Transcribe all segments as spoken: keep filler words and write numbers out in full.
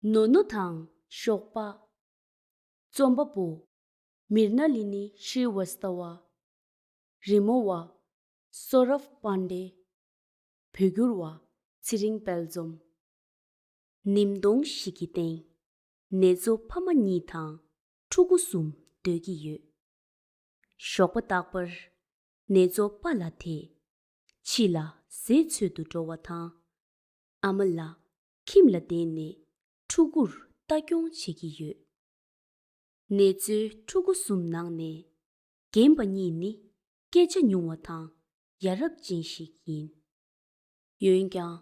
ནོ་ནོ་དང་ཞོགས་པ། རྩོམ་པ་པོ། མིར་ན་ལི་ནི་ཤྲི་ཝ་སྟ་བ། རི་མོ་བ། སོ་རབ་པན་ཌེ། བོད་བསྒྱུར་བ། ཚེ་རིང་དཔལ་འཛོམས། ཉིན་གུང་ཞིག་གི་སྟེང་། ནེ་ཙོ་ཕ་མ་གཉིས་དང་ཕྲུ་གུ་གསུམ་སྡོད་ཀྱི་ཡོད། ཞོགས་པ་རྟག་པར་ནེ་ཙོ་པཱ་ལགས་དེ་ཕྱི་ལ་ཟས་འཚོལ་དུ་འགྲོ་བ་དང་། ཨ་མ་ལགས་ཁྱིམ་ལ་བསྡད་ནས་ཕྲུ་གུར་ལྟ་སྐྱོང་བྱེད་ཀྱི་ཡོད། ནེ་ཙོའི་ཕྲུ་གུ་གསུམ་ནང་ནས་རྒན་པ་གཉིས་ནི་སྐད་ཆ་ཉུང་བ་དང་ཡ་རབས་ཅན་ཞིག་ཡིན། འོན་ཀྱང་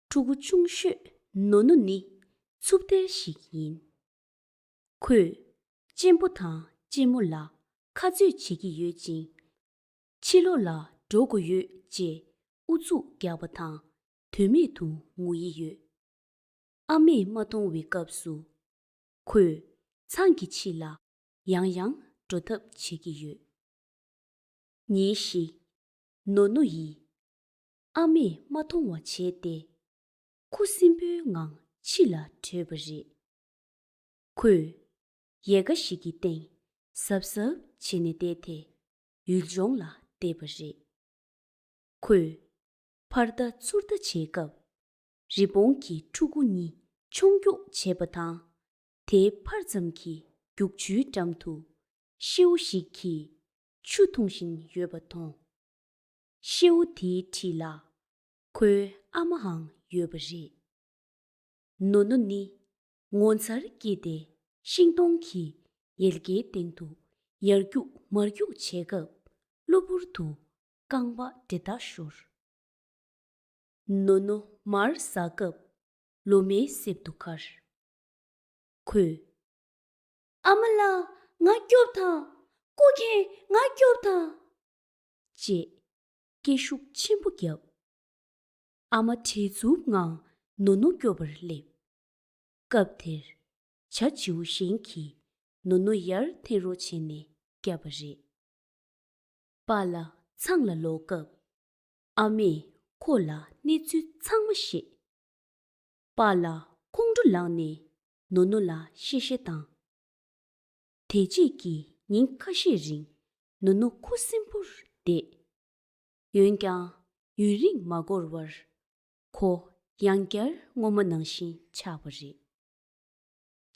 ཕྲུ་གུ་ཆུང་ཤོས་ནོ་ནོ་ནི་ཚུབ་སྟེར་ཞིག་ཡིན། ཁོས་གཅེན་པོ་དང་གཅེན་མོ་ལ་ཁ་རྩོད་བྱེད་ཀྱི་ཡོད་ཅིང་། ཕྱི་ལོགས་ལ་འགྲོ་དགོས་ཡོད་ཅེས་ཨུ་ཚུགས་རྒྱག་པ་དང་དོན་མེད་དུ་ངུ་ཡི་ཡོད། ཨ་མས་མ་མཐོང་བའི་སྐབས་སུ། ཁོས་ཚང་གི་ཕྱི་ལ་ཡང་ཡང་འགྲོ་ཐབས་བྱེད་ཀྱི་ཡོད། ཉིན་ཞིག་ནོ་ནོ་ཡིས་ཨ་མས་མ་མཐོང་བ་བྱས་ཏེ། ཁུ་སིམ་པོའི་ངང་ཕྱི་ལ་བྲོས་པ་རེད། ཁོས་ཡལ་ག་ཞིག་གི་སྟེང་གཟབ་གཟབ་བྱས་ནས་བསྡད་དེ་ཡུལ་ལྗོངས་ལ་བལྟས་པ་རེད། ཁོས་ཕར་ལྟ་ཚུར་ལྟ་བྱེད་སྐབས། རི་བོང་གི་ཕྲུ་གུ་གཉིས་མཆོང་རྒྱུག་བྱེད་པ་དང་། དེའི་ཕར་ཙམ་གྱི་རྒྱུག་ཆུའི་འགྲམ་དུ་ཤེའུ་ཞིག་གིས་ཆུ་འཐུང་བཞིན་ཡོད་པ་མཐོང་། ཤེའུ་དེའི་འཁྲིས་ལ་ཁོའི་ཨ་མའང་ཡོད་པ་རེད། ནོ་ནོ་ནི་ངོ་མཚར་སྐྱེས་ཏེ་ཤིང་སྡོང་གི་ཡལ་གའི་སྟེང་དུ་ཡར་རྒྱུག་མར་རྒྱུག་བྱེད་སྐབས་གློ་བུར་དུ་རྐང་པ་འདྲེད་ཐག་ཤོར། ནོ་ནོ་མར་ཟག་སྐབས་ལོ་མའི་གསེབ་ཏུ་འཁར། ཁོས། ཨ་མ་ལགས་ང་སྐྱོབ་དང་། སྐུ་མཁྱེན་ང་སྐྱོབ་དང་། ཅེས་སྐད་ཤུགས་ཆེན་པོ་བརྒྱབ། ཨ་མ་བྲེལ་འཚུབ་ངང་ནོ་ནོ་སྐྱོབ་པར་སླེབས། སྐབས་དེར་བྱ་བྱིའུ་གཞན་གྱིས་ནོ་ནོ་ཡར་འཐེན་རོགས་བྱས་ནས་བསྐྱབས་པ་རེད། པཱ་ལགས་ཚང་ལ་ལོག་སྐབས། ཨ་མས་ཁོ་ལ་གནས་ཚུལ་ཚང་མ་བཤད། པཱ་ལགས་ཁོང་ཁྲོ་ལངས་ནས་ནོ་ནོ་ལ་གཤེ་གཤེ་བཏང་། དེ་རྗེས་ཀྱི་ཉིན་ཁ་ཤས་རིང་ནོ་ནོ་ཁུ་སིམ་པོར་བསྡད། འོན་ཀྱང་ཡུན་རིང་མ་འགོར་བར་ཁོ་ཡང་བསྐྱར་སྔོན་མ་ནང་བཞིན་ཆགས་པ་རེད།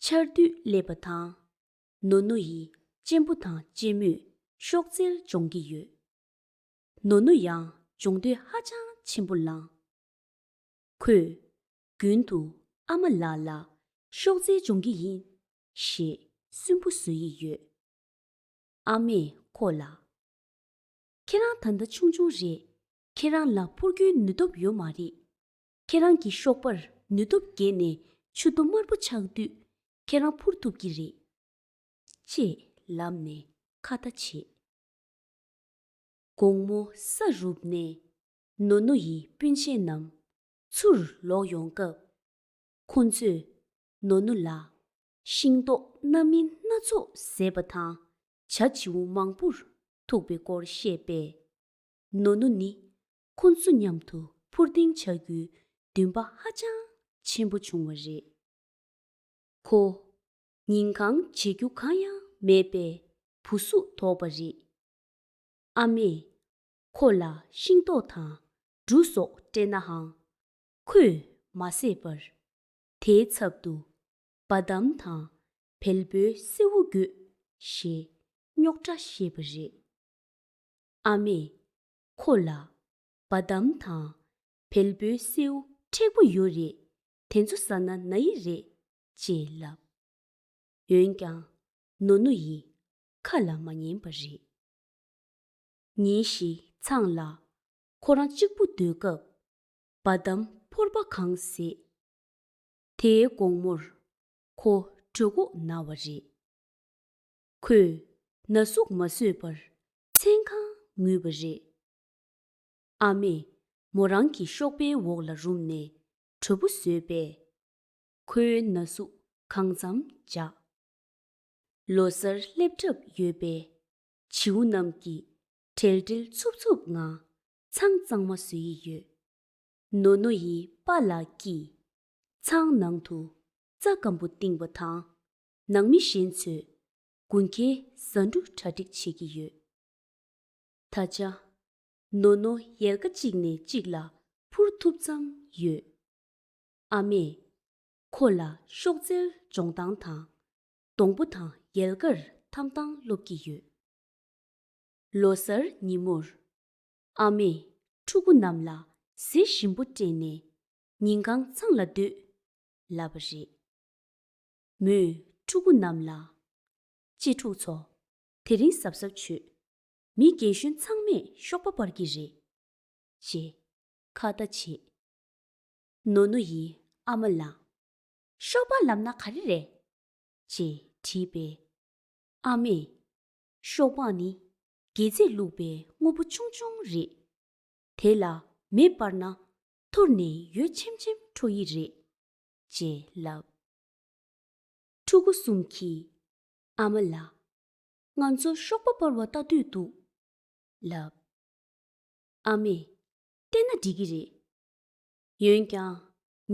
ཆར་དུས་སླེབས་པ་དང་། ནོ་ནོ་ཡི་གཅེན་པོ་དང་གཅེན་མོས་གཤོག་རྩལ་སྦྱོང་གི་ཡོད། ནོ་ནོ་ཡང་སྦྱོང་འདོད་ཧ་ཅང་ཆེན་པོ་ལངས། ཁོས་རྒྱུན་དུ་ཨ་མ་ལགས་ལ་གཤོག་རྩལ་སྦྱོང་གི་ཡིན་ཞེས་སུན་པོ་བཟོ་ཡི་ཡོད། ཨ་མས་ཁོ་ལ། ཁྱེད་རང་ད་ལྟ་ཆུང་ཆུང་རེད། ཁྱེད་རང་ལ་འཕུར་རྒྱུའི་ནུས་སྟོབས་ཡོད་མ་རེད། ཁྱེད་རང་གི་གཤོག་པར་ནུས་སྟོབས་རྒྱས་ནས་མཆུ་ཏོ་དམར་པོ་ཆགས་དུས་ཁྱེད་རང་འཕུར་ཐུབ་ཀྱི་རེད། ཅེས་ལབ་ནས་ཁ་བརྡ་བྱེད། དགོང་མོ་ས་རུབ་ནས་ནོ་ནོ་ཡི་སྤུན་མཆེད་རྣམས་ཚུར་ལོག་ཡོང་སྐབས། ཁོ་ཚོས་ནོ་ནོ་ལ་ཤིང་ཏོག་སྣ་མིན་སྣ་ཚོགས་བཟས་པ་དང་བྱ་བྱིའུ་མང་པོར་ཐུག་པའི་སྐོར་བཤད་པས། ནོ་ནོ་ནི་ཁོ་ཚོ་མཉམ་དུ་འཕུར་ལྡིང་བྱ་རྒྱུའི་འདུན་པ་ཧ་ཅང་ཆེན་པོ་བྱུང་བ་རེད། ཁོ་ཉིན་གང་བྱེད་རྒྱུ་གང་ཡང་མེད་པས་བུ་གཟུགས་དོག་པ་རེད། ཨ་མས་ཁོ་ལ་ཤིང་ཏོག་དང་འབྲུ་སོགས་སྤྲད་ནའང་ཁོས་མ་བཟས་པར། དེའི་ཚབ་ཏུ་བ་དམ་དང་བལ་པོའི་སེའུ་དགོས་ཞེས་རྙོག་དྲ་བཤད་པ་རེད། ཨ་མས་ཁོ་ལ་བ་དམ་དང་བལ་པོའི་སེའུ་མཁྲེགས་པོ་ཡོད་རེད། དེ་ཚོ་ཟ་ན་ན་ཡི་རེད་ཅེས་ལབ། འོན་ཀྱང་ནོ་ནོ་ཡིས་ཁ་ལ་མ་ཉན་པ་རེད། ཉིན་ཞིག་ཚང་ལ་ཁོ་རང་གཅིག་པུ་སྡོད་སྐབས་བ་དམ་ཕོར་པ་གང་བཟས། དེའི་དགོང་མོར་ཁོ་གྲོད་ཁོག་ན་བ་རེད། ཁོས་ན་ཟུག་མ་བཟོད་པར་མཚན་གང་ངུས་པ་རེད། ཨ་མས་མོ་རང་གི་གཤོག་པའི་འོག་ལ་རུམ་ནས་དྲོ་པོ་བཟོས་པས། ཁོའི་ན་ཟུག་གང་འཚམ་འཇགས། ལོ་གསར་སླེབས་གྲབས་ཡོད་པས་བྱིའུ་རྣམས་ཀྱིས་བྲེལ་བྲེལ་འཚུབ་འཚུབ་ངང་ཚང་གཙང་མ་བཟོ་ཡི་ཡོད། ནོ་ནོ་ཡི་པཱ་ལགས་ཀྱིས་ཚང་ནང་དུ་ རྩྭ་སྐམ་པོ་བཏིང་བ་དང་། ནང་མི་གཞན་ཚོས་དགུན་ཁའི་ཟ་འབྲུ་གྲ་སྒྲིག་བྱེད་ཀྱི་ཡོད། ད་ཆ། ནོ་ནོ་ཡལ་ག་གཅིག་ནས་གཅིག་ལ་འཕུར་ཐུབ་ཙམ་ཡོད། ཨ་མས་ཁོ་ལ་གཤོག་རྩལ་སྦྱོང་སྟངས་དང་། སྡོང་པོ་དང་ཡལ་གར་འཐམ་སྟངས་སློབ་ཀྱི་ཡོད། ལོ་གསར་ཉིན་མོར། ཨ་མས་ཕྲུ་གུ་རྣམས་ལ་གཟི་ཞིམ་པོ་སྤྲས་ནས། ཉིན་གང་ཚང་ལ་སྡོད་ལབ་པ་རེད། མོས་ཕྲུ་གུ་རྣམས་ལ། གཅེས་ཕྲུག་ཚོ། དེ་རིང་གཟབ་གཟབ་བྱོས། མི་རྒན་གཞོན་ཚང་མས་གཤོག་པ་སྤར་གྱི་རེད། ཅེས་ཁ་བརྡ་བྱས། ནོ་ནོ་ཡིས་ཨ་མ་ལ། གཤོག་པ་ལབ་ན་ག་རེ་རེད། ཅེས་དྲིས་པས། ཨ་མས། གཤོག་པ་ནི་སྒྱེ་རྫས་བླུགས་པའི་དངོས་པོ་ཆུང་ཆུང་རེད། དེ་ལ་མེ་སྤར་ན་འཐོར་ནས་འོད་ཆེམ་ཆེམ་འཕྲོ་ཡི་རེད། ཅེས་ལབ། ཕྲུ་གུ་གསུམ་གྱིས་ཨ་མ་ལ། ང་ཚོ་གཤོག་པ་སྤར་བ་ལྟ་འདོད་འདུག་ལབ། ཨ་མས། བལྟས་ན་འགྲིག་གི་རེད། འོན་ཀྱང་།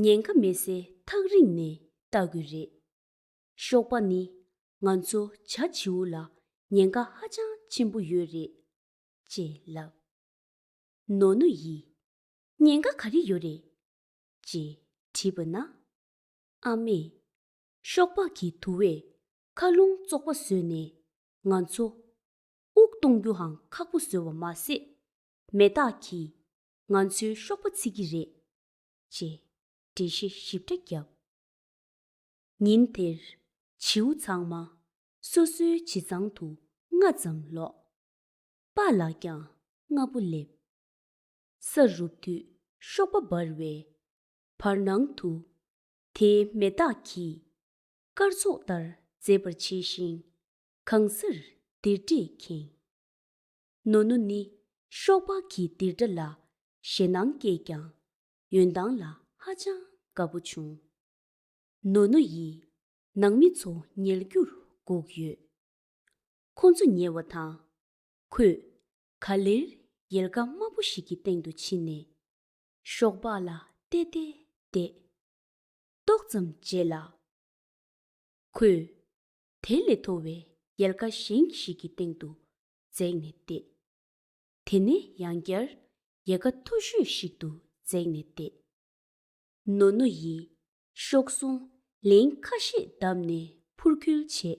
ཉེན་ཁ་མེད་སའི་ཐག་རིང་ནས་ལྟ་དགོས་རེད། གཤོག་པ་ནི་ང་ཚོ་བྱ་བྱིའུ་ལ་ཉེན་ཁ་ཧ་ཅང་ཆེན་པོ་ཡོད་རེད། ཅེས་ལབ། ནོ་ནོ་ཡིས། ཉེན་ཁ་ག་རེ་ཡོད་རེད། ཅེས་དྲིས་པ་ན། ཨ་མས། གཤོག་པ་གི་དུ་བས་མཁའ་རླུང་བཙོག་པ་བཟོས་ནས་ང་ཚོ་དབུགས་གཏོང་རྒྱུའང་ཁག་པོ་བཟོས་པ་མ་ཟད། མེ་སྟག་གིས་ང་ཚོའི་གཤོག་པ་འཚིག་གི་རེད། ཅེས་འགྲེལ་བཤད་ཞིབ་ཕྲ་བརྒྱབ། ཉིན་དེར་བྱིའུ་ཚང་མ་སོ་སོའི་བྱི་ཚང་དུ་སྔ་ཙམ་ལོག་པཱ་ལགས་ཀྱང་སྔ་པོ་སླེབས། ས་རུབ་དུས་གཤོག་པ་འབར་བའི་བར་སྣང་དུ། དེའི་མེ་སྟག་གིས་སྐར་ཚོགས་ལྟར་མཛེས་པར་བྱས་ཤིང་། གང་སར་ལྡིར་སྒྲས་ཁེངས། ནོ་ནོ་ནི་གཤོག་པ་གི་ལྡིར་སྒྲ་ལ་ཞེད་སྣང་སྐྱེས་ཀྱང་། འོན་ཐང་ལ་ཧ་ཅང་དགའ་པོ་བྱུང་། ནོ་ནོ་ཡིས་ནང་མི་ཚོ་ཉལ་རྒྱུར་སྒུག་ཡོད། ཁོང་ཚོ་ཉལ་བ་དང་། ཁོས་ག་ལེར་ཡལ་ག་དམར་པོ་ཞིག་གི་སྟེང་དུ་ཕྱིན་ནས། གཤོག་པ་ལ་བལྟས་བལྟས་བསྡད། ཏོག་ཙམ་རྗེས་ལ། ཁོས་དེ་ལས་མཐོ་བའི་ཡལ་ག་གཞན་ཞིག་གི་སྟེང་དུ་འཛེགས་ནས་བལྟས། དེ་ནས་ཡང་བསྐྱར་ཡལ་ག་མཐོ་ཤོས་ཤིག་ཏུ་འཛེགས་ནས་བལྟས། ནོ་ནོ་ཡིས་གཤོག་ཟུང་ལན་ཁ་ཤས་བརྡབས་ནས་འཕུར་འཁྱོལ་བྱས།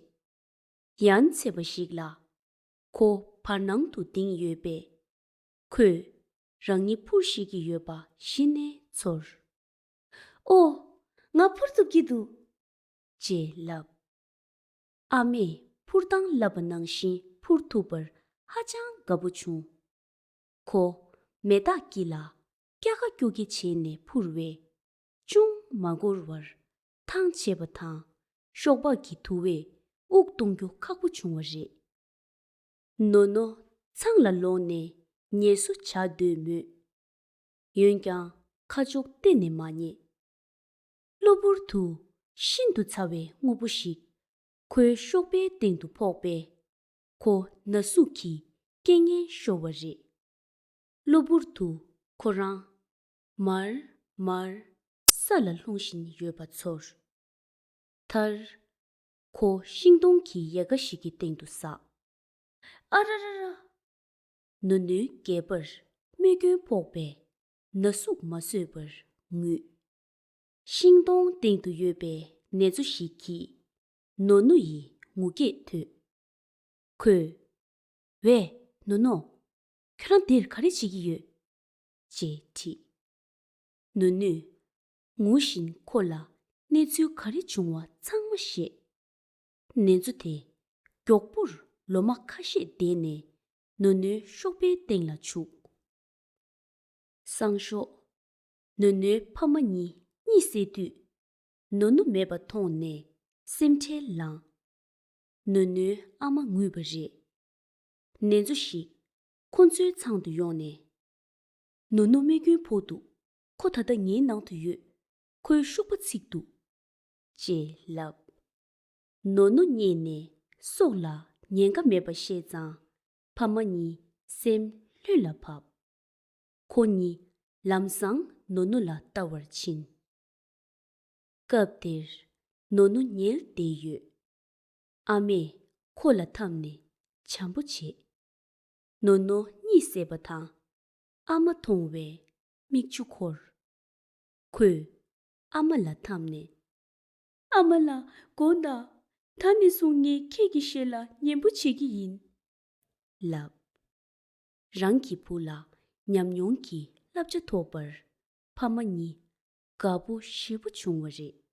ཡ་མཚན་པ་ཞིག་ལ། ཁོ་བར་སྣང་དུ་ལྡིང་ཡོད་པས། ཁོས་རང་ཉིད་འཕུར་ཤེས་ཀྱི་ཡོད་པ་གཞི་ནས་ཚོར། ཨོ། ང་འཕུར་ཐུབ་ཀྱི་འདུག་ཅེས་ལབ། ཨ་མས་འཕུར་སྟངས་བསླབས་པ་ནང་བཞིན་འཕུར་ཐུབ་པར་ཧ་ཅང་དགའ་པོ་བྱུང་། ཁོ་མེ་སྟག་དཀྱིལ་ལ་སྐྱ་ཀ་སྐྱོ་ཀེ་བྱས་ནས་འཕུར་བས། ཅུང་མ་འགོར་བར་ཐང་ཆད་པ་དང་གཤོག་པ་གི་དུ་བས་དབུགས་གཏོང་རྒྱུ་ཁག་པོ་བྱུང་བ་རེད། ནོ་ནོ་ཚང་ལ་ལོག་ནས་ངལ་གསོ་བྱ་འདོད་མོད། འོན་ཀྱང་ཁ་ཕྱོགས་གཏན་ནས་མ་རྙེད། གློ་བུར་དུ་ཤིན་ཏུ་ཚ་བའི་དངོས་པོ་ཞིག་ཁོའི་གཤོག་པའི་སྟེང་དུ་ཕོག་པས། ཁོ་ན་ཟུག་གིས་རྐྱེན་ངན་ཤོར་བ་རེད། གློ་བུར་དུ་ཁོ་རང་མར་མར་ས་ལ་ལྷུང་བཞིན་ཡོད་པ་ཚོར། མཐར། ཁོ་ཤིང་སྡོང་གི་ཡལ་ག་ཞིག་གི་སྟེང་དུ་ཟགས། ཨ་ར་ར་ར། ནོ་ནོའི་སྒལ་པར་རྨས་སྐྱོན་ཕོག་པས་ན་ཟུག་མ་བཟོད་པར་ངུས། ཤིང་སྡོང་སྟེང་དུ་ཡོད་པའི་ནེ་ཙོ་ཞིག་གིས་ནོ་ནོ་ཡི་ངུ་སྐད་ཐོས། ཁོས། ཝེ། ནོ་ནོ། ཁྱོད་རང་འདིར་ག་རེ་བྱེད་ཀྱི་ཡོད། ཅེས་དྲིས། ནོ་ནོས་ངུ་བཞིན་ཁོ་ལ་གནས་ཚུལ་ག་རེ་བྱུང་བ་ཚང་མ་བཤད། ནེ་ཙོ་དེ་མགྱོགས་པོར་ལོ་མ་ཁ་ཤས་བསྡད་ནས་ནོ་ནོའི་གཤོག་པའི་སྟེང་ལ་བྱུགས། སང་ཞོགས། ནོ་ནོའི་ཕ་མ་གཉིས་གཉིད་སད་དུས། ནོ་ནོ་མེད་པ་མཐོང་ནས་སེམས་ཁྲལ་ལངས། ནོ་ནོའི་ཨ་མ་ངུས་པ་རེད། ནེ་ཙོ་ཞིག་ཁོ་ཚོའི་ཚང་དུ་ཡོང་ནས། ནོ་ནོ་རྨས་སྐྱོན་ཕོག་འདུག་ཁོ་ད་ལྟ་ངའི་ནང་དུ་ཡོད། ཁོའི་གཤོག་པ་ཚིག་འདུག་ཅེས་ལབ། ནོ་ནོ་རྙེད་ནས་སྲོག་ལ་ཉེན་ཁ་མེད་པ་ཤེས་ཙང་། ཕ་མ་གཉིས་སེམས་ལྷོད་ལ་བབས། ཁོ་གཉིས་ལམ་སང་ནོ་ནོ་ལ་ལྟ་བར་ཕྱིན། སྐབས་དེར་ ནོ་ནོ་ཉལ་བསྡད་ཡོད། ཨ་མས་ཁོ་ལ་འཐམས་ནས་བྱམས་པོ་བྱེད། ནོ་ནོ་གཉིད་སད་པ་དང་། ཨ་མ་མཐོང་བས་མིག་ཆུ་འཁོར། ཁོས་ཨ་མ་ལ་འཐམས་ནས། ཨ་མ་ལགས་དགོངས་དག། ད་ནས་བཟུང་ངས་ཁྱེད་ཀྱི་ཞལ་ལ་ཉན་པོ་བྱེད་ཀྱི་ཡིན། ལབ། རང་གི་བུ་ལ་ཉམས་མྱོང་གི་བསླབ་བྱ་ཐོབ་པར་ཕ་མ་གཉིས་དགའ་པོ་ཞེ་པོ་བྱུང་བ་རེད།